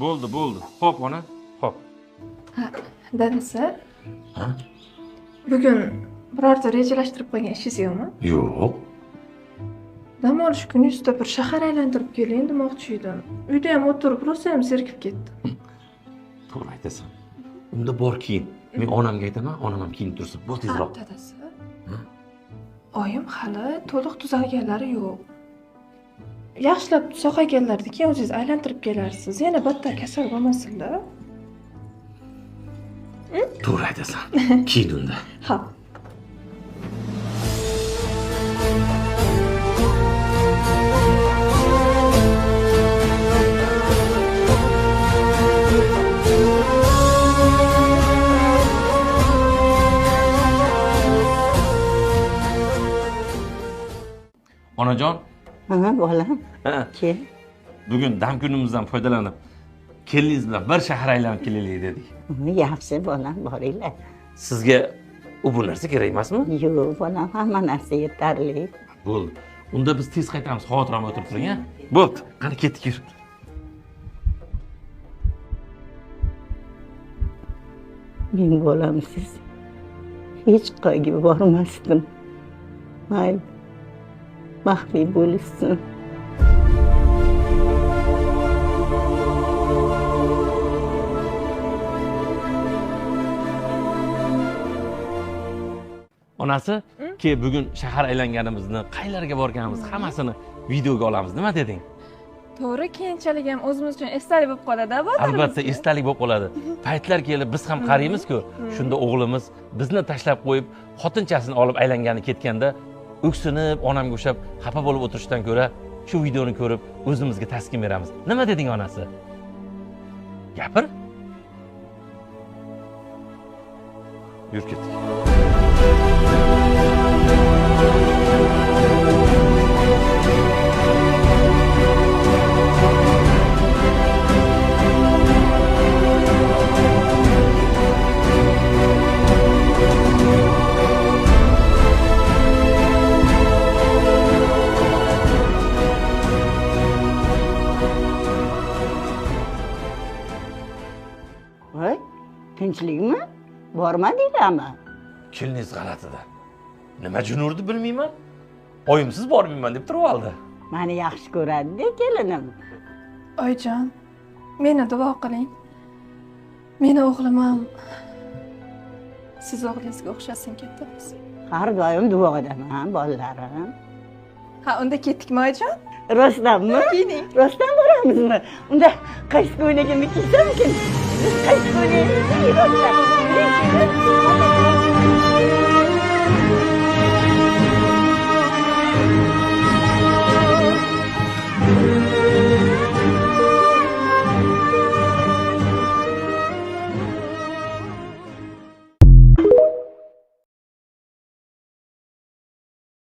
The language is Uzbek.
Bo'ldi, bo'ldi. Xo'p, ona, xo'p. Ha, dadasi. Ha? Bugun birorta rejalashtirib qo'ygan ishingiz yo'qmi? Yo'q. Dam olish kuni yuzda bir shahar aylantirib keling demoqchi edim. Uyda ham o'tirib rosa ham zerikib ketdim. To'g'ri aytasan. Unda bor kiyin. Men onamga aytaman, onam ham kiyinib tursin. Bo'l tezroq. Dadasi. Oyim hali to'liq tuzalganlari yo'q. Yaxshilab sog'ayganlarida keyin o'zingiz aylantirib kelarsiz. Yana battar kasal bo'lmasinlar. To'g'ri aytasan. Kiyin unda. Ha. Onajon. Ha, bolam. Kel. Bugun dam kunimizdan foydalanib, keliningiz bilan bir shahar aylanib kelaylik dedik. Yaxshi bolam, boringlar. Sizga u bu narsa kerak emasmi? Yo'q, bolam, hamma narsa yetarli. Bo'ldi. Unda biz tez qaytamiz, xavotir olmay o'tirib turing, a? Bo'pti. Qani ketdik, yur. Men bolamsiz hech qayerga bormasdim. Mayli. Baxtli bo'lishsin. Onasi, ke bugun shahar aylanganimizni, qaylarga borganimizni hammasini videoga olamiz. Nima deding? To'g'ri, keyinchalik ham o'zimiz uchun esdalik bo'lib qoladi, albatta esdalik bo'lib qoladi. Paytlar kelib biz ham qaraymiz-ku, shunda o'g'limiz bizni tashlab qo'yib, xotinchasini olib aylangani ketganda o'ksinib, onamga o'xshab xafa bo'lib o'tirishdan ko'ra shu videoni ko'rib o'zimizga taskin beramiz. Nima deding onasi? Gapir. Yur ketdik. Voy, tinchlikmi? Bormadinglarmi? Keliningiz g'alatida. Nima jin urdi bilmayman. Oyimsiz bormayman deb turib oldi. Meni yaxshi ko'radi-da kelinim. Oyijon, meni duo qiling. Meni o'g'lim ham siz o'g'lingizga o'xshasin katta bo'lsin. Har doim duodaman, bolalarim. Ha, unda ketdikmi oyijon? Rostdanmi? Kiyining. Rostdan boramizmi? Unda qaysi ko'ylagimni kiysamkin? Biz qaysi ko'ylagimizni rostdan?